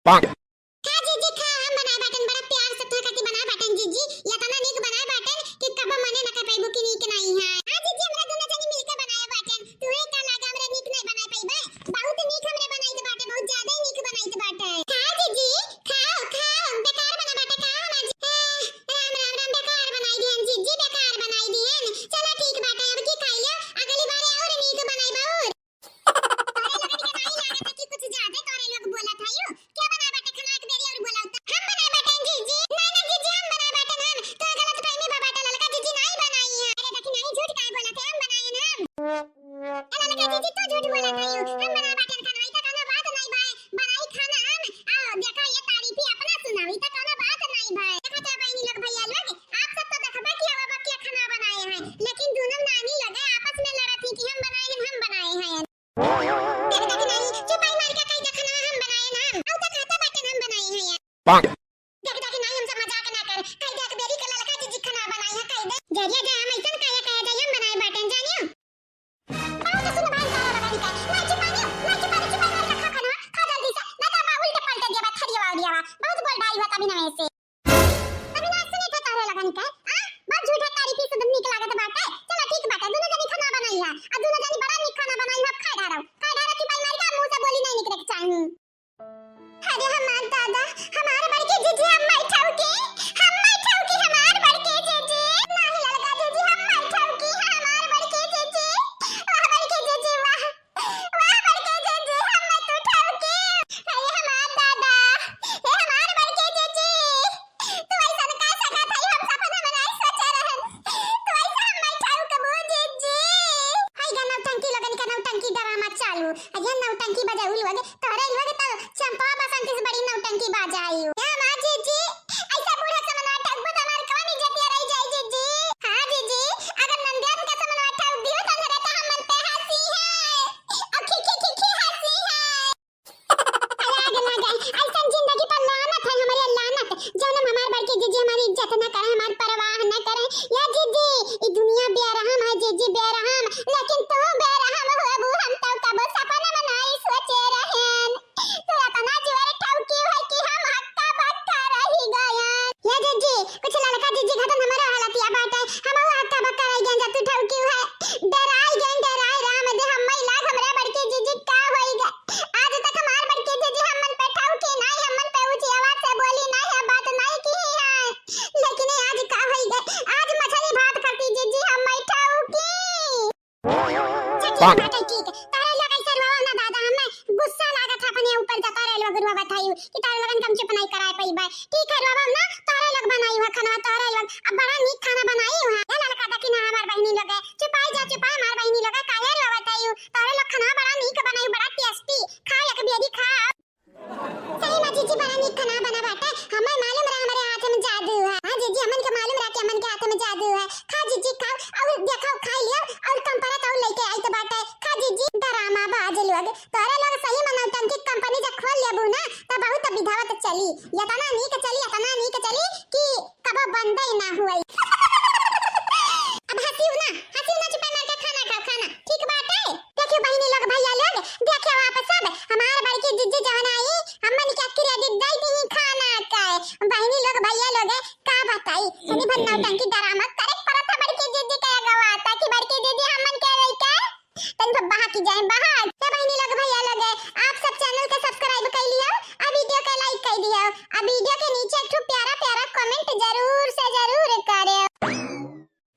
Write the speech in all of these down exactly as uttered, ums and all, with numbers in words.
खा जीजी खा, हम बनाए बाटन, बड़ा प्यार से तोहरे खातिर बनाए बाटन जीजी, यतना नीक बनाए बाटन कि कबो मने ना कर पाइबू कि नीक नाई है। हाँ जीजी, हमरा दुनो जनी मिलके बनाए बाटन, तुहे का लागे हमरे नीक नाई बनाए पाइबे? बहुत नीक हमरे बनाइत बाटे, बहुत ज्यादा ही नीक बनाइत बाटे। खा जीजी, खाओ, खाओ, बेकार बना बाटे का हमार जी-, ए, राम, राम, राम, बेकार बनाई दिहन जीजी, बेकार बनाई दिहन। चला ठीक बाटे, अब की खाई लियो, अगली बार और नीक बनाई बाउर। तोरे लोगन के नाई लागत है कि कुछ ज्यादा तोरे लोग बोलत है यू? क्या बनाए बाटे खाना एक बेरी और बोलाओ तो? हम बनाए बाटे जीजी। ना, ना जीजी, हम बनाए बाटे हम। तो गलत फहमी बा बाटे, ललका जीजी नाई बनाई है। अरे देखी नाई, झूठ काहे बोलत है, हम बनाए ना हम। ए ललका जीजी, तू झूठ बोलत है यू। हम बनाए बाटे खाना, ई तो कोनो बात नाई भाई। बनाई खाना हम। आओ देखा ये तारीफी अपना सुनाओ, ई तो कोनो बात नाई भाई। देखा तो बहनी लोग भैया लोग, आप सब तो देखबा कि अब बकिया खाना बनाए हैं, लेकिन दोनों नानी लगे आपस में लड़त ही कि हम बनाए हैं, हम बनाए हैं। देख देख नाई, चुपाई मार के कही देख ना हम बनाए ना। आउ तो कहता बाटे हम बनाए हैं यार। देख देख नाई, हमसे मजाक ना कर, कही देख बेरी के ललका जीजी खाना बनाए हैं, कही दे। जरिया जा हम ऐसन काहे कहे जाई हम बनाए बाटे जानियो। बहुत सुन भाई तारा लगाई का। ना चुपानियो, ना चुपानी, चुपाई मार के खा खाना, खा जल्दी से, ना तो बा उल्टे पलटे दिया बा, थरिया वाला दिया बा। बहुत बोल भाई हुआ तभी ना ऐसे। अभी ना सुने थे तोहरे लगन के, आ? बहुत झूठा तारीफी से नीक लागत बाटे। चला ठीक बाटे, दुनो जनी खाना बनाई है। आ दुनो जनी बड़ा नीक खाना बनाई है, खाए ढारो। खाए ढारो, चुपाई मार के मुंह से बोली नहीं निकले के चाही। अरे हमार दादा, हमार बड़की जीजी हम बैठाऊ के, हम बैठाऊ के हमार बड़की जीजी। नाही ललका जीजी हम बैठाऊ के, हमार बड़की जीजी। वाह बड़की जीजी, वाह। वाह बड़के जीजी, हम मत उठाओ के। अरे हमार दादा, हे हमार बड़के जीजी, तू ऐसन का सकत है, हम सपना में नहीं सोचे रहन। तू ऐसा हम बैठाऊ कबू जीजी। हाय गा नौटंकी लोगन का नौटंकी ड्रामा चालू। अरे नौटंकी बजाऊ लोग, तोहरे लोग तो चंपा बसंती से बड़ी नौटंकी बाजाई। हे हमार जीजी, ऐसा बूढ़ा समनवा ठगबू तो हमार कौन इज्जतिया रह जाई जीजी? हाँ जीजी, अगर नंदियन का समनवा ठग दियो तो अंधरा तो हमन पे हंसी है। अब खी खी खी खी हंसी है। अरे आगे ना जाए, ऐसन जिंदगी पर लानत है हमारे लानत। जौन हमार बड़की जीजी हमारी इज्जत ना करे, हमार परवाह ना करे। या जीजी, ई दुनिया बेरहम है जीजी, बेरहम, लेकिन तू बेरहम होबू, हम तो कबो सपना में नहीं सोचे रहेन। तू इतना जोर ठौकी है कि हम हक्का बक्का रही गयन। या जीजी, कुछ ललका जीजी घटन हमारा हालतिया बाटे, हम हक्का बक्का रह गयन जब तू ठौकी है। डराई गयन, डराई राम दे, हम लाग हमरा बड़की जीजी का होई गए। आज तक हमार बड़की जीजी हमन पे ठौकी नहीं, हमन पे ऊंची आवाज से बोली नहीं है, बात नहीं की है। लेकिन आज का होई गए, आज मछली भात खाती जीजी हम ठौकी। अच्छा, ठीक बाटे, ठीक। तोहरे लोग ऐसे रोवा ना दादा, हमें गुस्सा लागत है अपने ऊपर, जब तोहरे लोग रोवा बताई कि तोहरे लोगन के हम चुप नहीं कराए पइबे। ठीक है, रोवा ना, तोहरे लोग बनाई हुआ खाना, तोहरे लोग अब बड़ा नीक खाना बनाई हुआ। ये ललका देखी ना हमार बहिनी लोग है, चुपाई जा, चुपाई हमार बहिनी लोग है, काहे रोवा बताई? तोहरे लोग खाना बड़ा नीक बनाई, बड़ा tasty। खा एक बेरी खा। सही में जीजी बड़ा नीक खाना बना बाटे। हमें मालूम रहा हमरे हाथ में जादू है। हाँ जीजी, हमन के मालूम रहा कि हमन के हाथ में जादू है। खा जीजी खाओ, और देखाओ खा लियो, और कम परत और लेके आई तो बाटे। खा जीजी, ड्रामा बाज लोग। तोहरे लोग सही में नौटंकी कंपनी जब खोल लेबू ना, तो बहुत विधावत चली। इतना नीक चली, इतना नीक चली कि कबो बंदे ना हुई। अब हंसियो ना, हंसियो ना, चुपे मार के खाना खाओ, खाना। ठीक बाटे? देखियो बहिनी लोग, भैया लोग, देखियो आप सब, हमार बड़की जीजी जवन आई, हमन के credit दे दी खाना का। बहिनी लोग, भैया लोग, का बताई, तनी भर नौटंकी ड्रामा करे के पड़त है बड़की जीजी के अगवा, ताकि बड़की जीजी हमन के लइके तनी भर बहा की जाए, बहा। तो बहिनी लोग, भैया लोग, आप सब channel के subscribe कर लियो, आ video के like कर दियो, आ video के नीचे एक ठो प्यारा प्यारा comment जरूर से जरूर करें।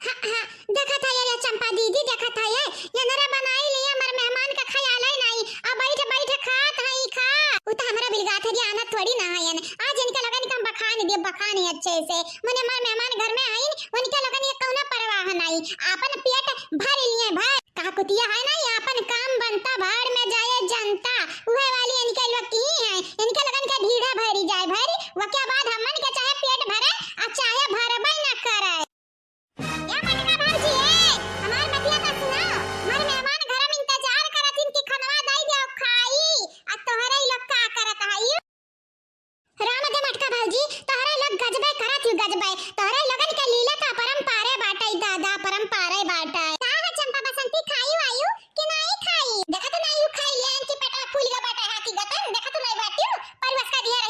हाँ, हाँ, देखत है ये चंपा दीदी, देखत है ये, ये नरा बनाई लिए, हमार मेहमान का ख्याल है नहीं। अब बैठ, बैठ खात है, खा। उ तो हमरा बिलगात है, आना थोड़ी ना है। आज इनके लगन के हम बखान दिए, बखान है अच्छे से। मने हमार मेहमान घर में आइन, उनके लगन के कौनो परवाह नहीं। आपन पेट भर लिए, भर। का कुतिया है ना, ये आपन काम बनता, भाड़ में जाए जनता। उहे वाली इनके लोग की है, इनके लगन के ढीढ़ा भरी जाए, भरी। वके बाद हमन के चाहे पेट भरे, आ चाहे भरबे न करे। या मटका भौजी, ए, हमार बतिया का सुनाओ। हमार मेहमान घर में इंतजार करत हिन कि खनवा दई जाओ खाई। आ तोहरे ई लोग का करत हई? राम दे मटका भौजी, तोहरे लोग गजबे करत ही गजबे। तोहरे लोगन के लीला का अपरंपारे बाटे दादा, अपरंपारे बाटे। का है चंपा बसंती, खाई वायु कि नाई खाई? देखत नाई यू खाई ले, इनकी पेटवा फूल गया बाटे, हाथी गतन, देखत नाई बाटियो, पर उसका दिया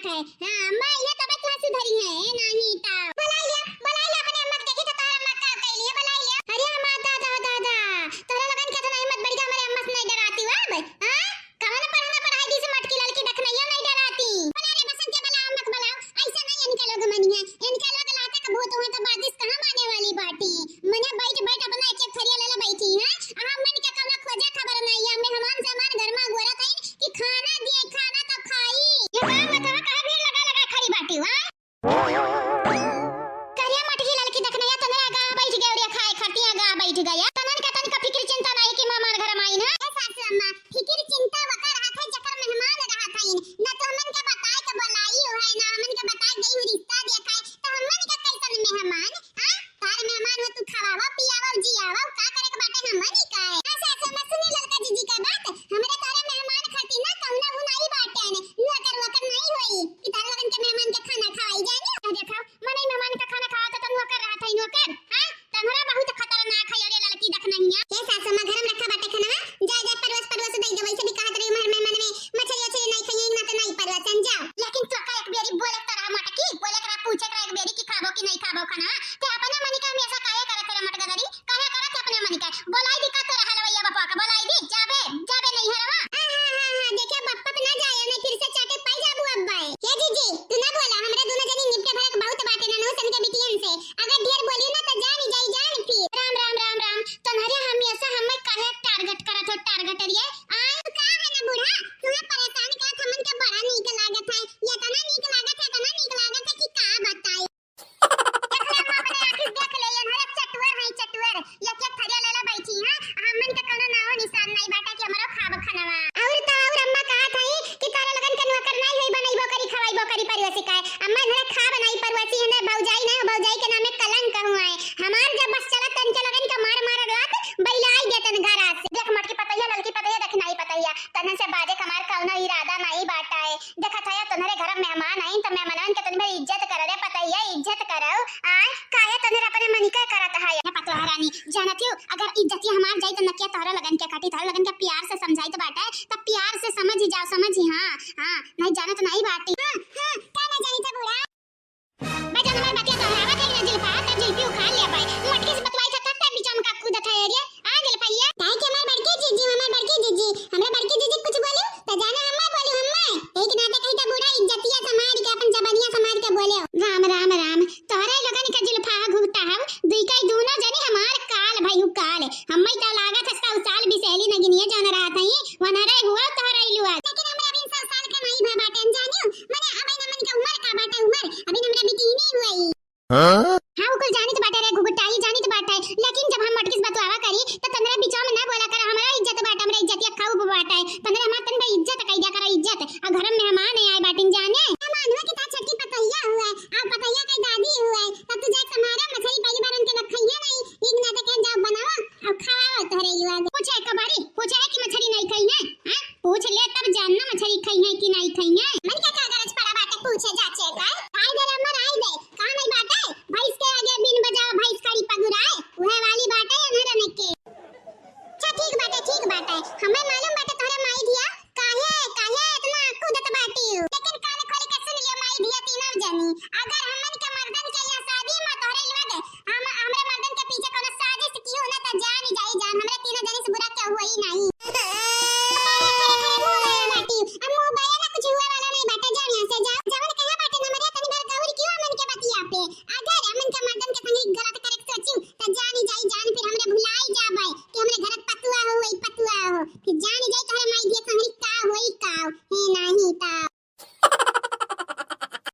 है। हाँ, अम्मा, ये तब तुहा सुधरी है, ए, नाही ता। बुलाई लिया, बुलाई लिया अपने अम्मा के, देखी तो तोहरा अम्मा का कैली है, बुलाई लिया। अरे हमार दादा, दादा, तोहरा लोगन के इतना हिम्मत बढ़ गया, हमारे अम्मा से नहीं डराती हो अब, हाँ? कवन पढ़ना पढ़ाई दी से मटकी ललकी दखनैया नहीं डराती। बुला रे बसंत के, बुला, अम्मा के बुलाओ, ऐसे नहीं इनके लोग मनिए, इनके लोग लाते के भूत हुए तो बादिस कहाँ माने वाली बाटी। मने बैठ बैठ अपना एक एक थरिया लेले बैठी हैं। आ हमन के कौनो खोजे खबर नहीं है। मेहमान सामान घर में गोरत है कि खाना दिए, खाना तो खाई। ये का बतावा, काहे भीड़ लगा लगा खड़ी बाटी हो? करिया मटकी ललकी दखनैया तने आगा बैठ गए रे, खाए खाती आगा बैठ गया। तनन का तनिका फिक्र चिंता नहीं कि मेहमान घर में आई ना। ए सासू अम्मा, फिक्र चिंता वकर रहत है जकर मेहमान रहत है। न तो हमन के बताए के बोलाई हो है, ना हमन के बताए गई हुई रिश्ता देखा है। तो हमन के कैसन मेहमान? हाँ? तार मेहमान हो, तू खवावा, पियावा, जियावा, का करे के बाटे हमनी का है? हाँ, सासू अम्मा, सुनी ललका जीजी का बात, हमरे तारे मेहमान खातिर ना कौनो उ नहीं बाटे ने, नौकर वोकर नहीं होई कि तारे लोगन के मेहमान के खाना खवाई जानी। आ देखा, मने मेहमान के खाना खावा तो नौकर रहत है, नौकर, हाँ? तनरा बहुत खतरनाक है, अरे ललकी दखनैया। हे सासू अम्मा, घर में रखा बाटे खाना, जा, जा, परोस, परोस दे दे, वैसे भी कहत रही, हमार मेहमान में मछली, उछली नहीं खाइए, ना तो नहीं परोसन, जाओ। लेकिन तो का एक बेरी बोले तो रहा मटकी, बोले तो रहा, पूछे तो रहा एक बेरी कि खाबो कि नहीं खाबो खाना, ते अपने मनी का हमेशा काहे करत रहे मटगदरी? काहे करत है अपने मनी का? बोलाई दी का तोरा हलवैया बपवा का? बोलाई दी, जाबे, जाबे नहीं हलवा। हाँ, हाँ, हाँ, हाँ, देखे बप्पा पे ना जाए, नहीं फिर से चाटे पाई जाबू अब्बा। ए जीजी, तू ना बोला, हमरा दोनों जनी निपटे भरक बहुत बाटे ना, नौ सन के बिटियन से। अगर ढेर बोली ना तो जान ही जाई जान फिर। राम, राम, राम, राम, तोहरे हमेशा हमें काहे target करत हो, target रे? आय, का है ना बूढ़ा, तुम्हें परेशान करत हमन के बड़ा नीक लागत है, इतना नीक लागत है, इतना नीक लागत है कि का बताई। देख ले, हम अपने आँखी देख ले, ये हमारे चटुअर है, चटुअर। एक एक थरिया लेला बैठी, हाँ? हमन के कोनो नामो निशान नहीं बाटे कि हमरो खाब खनवा। और तो और अम्मा कहत हई कि तारा लगन के नौकर नहीं होई, बनइबो करी, खवाइबो करी, परिवसी काय। अम्मा इन्हें खाब नहीं, परिवसी इन्हें भौजाई नहीं, भौजाई के नामे कलंक हुआ है। हमार जब बस चलत तन के लगन के मार मार रात बैलाई देतन घरा से। देख मटकी पतैया, ललकी पतैया, दखिनाई पतैया, तन्हन से बाजे के हमार कौनो इरादा नहीं बाटा है। देखत हया, तोहरे घर में मेहमान आइन, त मेहमानन के तनी भर इज्जत कर रे, पतैया, इज्जत करो। आय, काहे तोहरे अपने मनी के करत है? हे पतोहा रानी, जानत हो, अगर इज्जतिया हमार जाई, त नकिया तोहरे लगन के काटी, तोहरे लगन के प्यार से समझाइत बाटे, त प्यार से समझ ही जाओ, समझ ही, हाँ, हाँ, नहीं जानत नहीं बाटी। हाँ, हाँ, का ना जानी थे बूढ़ा? बा जौन हमार बतिया तोहरा आवत है ना जुल्फा, तब जुल्फी उखाड़ ले पाए। मटकी से बतवाई था, तब, तब बीच में का कूदत है रे। आ जुल्फैया। काहे कि हमार बड़की जीजी, हमार बड़की जीजी, हमरा बड़की जीजी कुछ बोलू, त जाना हम्मा बोलू, हम्मा। एक नाते कही त बूढ़ा इज्जतिया संभार के, अपन जबनिया संभार के बोले। राम, राम, राम। तोहरे लोगन के जुल्फा घुघटा हव, दुई कई दूनो जनी हमार काल भयू काल। हम्मे त लागत है सौ साल बिसेली नगिनिया जौन रहत हई, वनरे हुआ तोहरे लुआ। लेकिन हमरा अभी सौ साल के नहीं भय बाटे, जानियो। मने अबे न मन के उम्र का बाटे, उम्र अभी हमरा बिटिनी हुई। हाँ? हाँ, उ कुल जानित बाटे रे घुघुटाई, जानित बाटे, लेकिन जब हम मटकी से बतुआवा करी, त तनरे बीचवा में ना बोला कर, हमरा इज्जत बाटे, हमरा इज्जतिया खूब बाटे, तनरे हमार तन भर इज्जत कई दिया कर, इज्जत। आ घर में मेहमान आए बाटिन जाने। मेहमान हुआ कि ता छोटकी पतोहिया हुआ, आ पतोहिया के दादी हुआ, तब तू जाके संभारा मछली पहली बार उनके ना खइया नहीं, एक नाते कहे जाओ बनावा, अब खवावा तोहरे युवा। पूछे एक बारी, पूछे है कि मछली नहीं खाई है, हाँ? पूछ ले तब जानना मछली खाई है कि नहीं खाई है। मन के का गरज पड़ा बाटे पूछे जाचे का? आई दे रे अम्मा, आई दे। कहाँ नहीं बाटे? भैंस के आगे बीन बजाओ, भैंस खड़ी पगुराए। उहे वाली बाटे अनहरन के। अच्छा, ठीक बाटे, ठीक बाटे। हमें मालूम बाटे तोहरे माई धिया काहे, काहे इतना कूदत बाटी। लेकिन कान खोल के सुन लियो माई धिया तीनों जनी। अगर हम